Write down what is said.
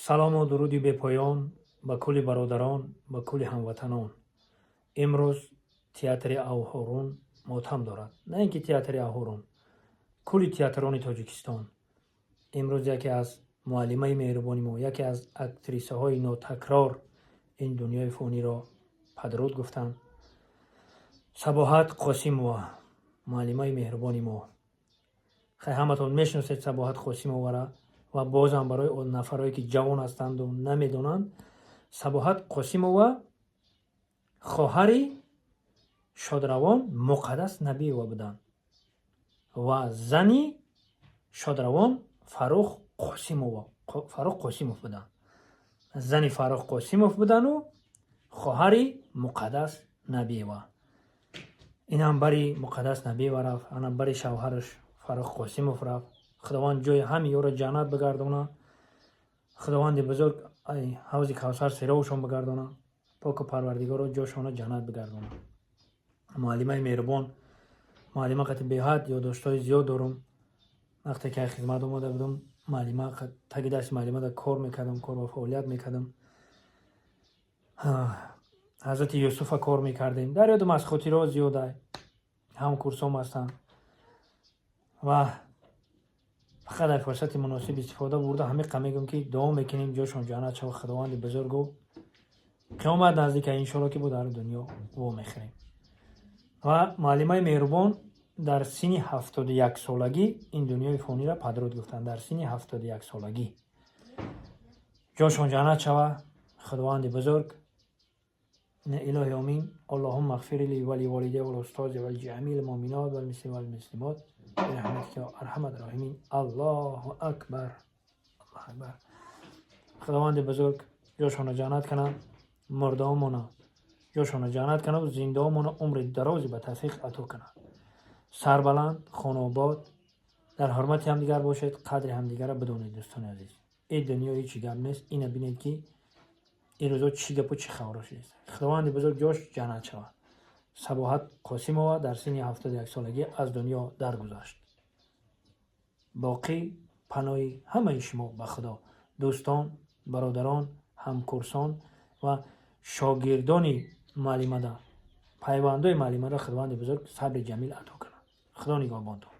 Салому дуруди бепоён ба кулли бародарон, ба кулли ҳамватанон. Имрӯз театри Авҳорун мотам дорад. На ин ки театри Авҳорун, кулли театрони Тоҷикистон. Имрӯз яке аз муаллимаи меҳрубони мо, яке аз актрисаҳои нотакрор ин дунёи фониро падруд гуфтанд. Сабоҳат Қосимова, муаллимаи меҳрубони мо. Хай, ҳаматон мешиносед Сабоҳат Қосимовара ва бозам барои он нафарое, ки ҷавон ҳастанду намедонанд, Сабоҳат Қосимова хоҳари шодравон Муқаддас Набиева буданд ва зани шодравон Фаррух Қосимова, Фаррух Қосимов буданд. Зани Фаррух Қосимов будану хоҳари Муқаддас Набиева. Инам бари Муқаддас Набиева рафт, анам бари шавҳараш Фаррух Қосимов рафт. Худованд ҷои ҳами ёро ҷаннат бигардона. Худованди бузург ай ҳавзи Кавсар серовшон бигардона. Поку Парвардигоро ҷошона ҷаннат бигардона. Муаллимаи меҳрубон, муаллима қати беҳад ёддоштҳои зиёд дорум. Вақте ки хизмат омода будум, муаллима, таги дасти муаллимада кор мекардам, кор ва фаъолият мекардам. Ҳазрати Юсуфа кор мекардем. Дар ёдам аз хотираҳо зиёда, ҳам курсом ҳастанд ва фақат дар фурсати муносиб истифода бурда, ҳамиқа мегӯм, ки дуо мекунем, ҷошон ҷаннат шава Худованди бузургу. Қиёмат наздика, иншоалло, ки бо дар дунё вомехӯрем. Ва муаллимаи меҳрубон дар синни 71-солагӣ ин дунёи фониро падруд гуфтанд. Дар синни 71-солагӣ ҷошон ҷаннат шава Худованди бузург. Илоҳи омин. اللهم اغفر لي ولوالدي والأستاذ ولجميع المؤمنات والمسلمين والمسلمات برحمتك يا أرحم الراحمين. الله أكبر، الله أكبر. Худованди бузург ҷошонро ҷаннат кунад, мурдаомона ҷошонро ҷаннат кунад, зиндаомона умри дарозе ба тавфиқ ато кунад. Сарбаланд, хонаобод, дар ҳурмати ҳамдигар бошед, қадри ҳамдигарро бидонед, дӯстони азиз. Ин дунё ҳечи гап нест. Ина бинед, ки ин рӯзо чӣ гапу чӣ хабаро шудааст. Худованди бузург ҷош ҷаннат шавад. Сабоҳат Қосимова дар синни 71-солагӣ аз дунё даргузашт. Боқӣ паноҳи ҳамаи шумо ба Худо, дӯстон, бародарон, ҳамкурсон ва шогирдони муаллимада, пайвандои муаллимада. Худованди бузург сабри ҷамил ато кунад. Худо нигаҳбонтон.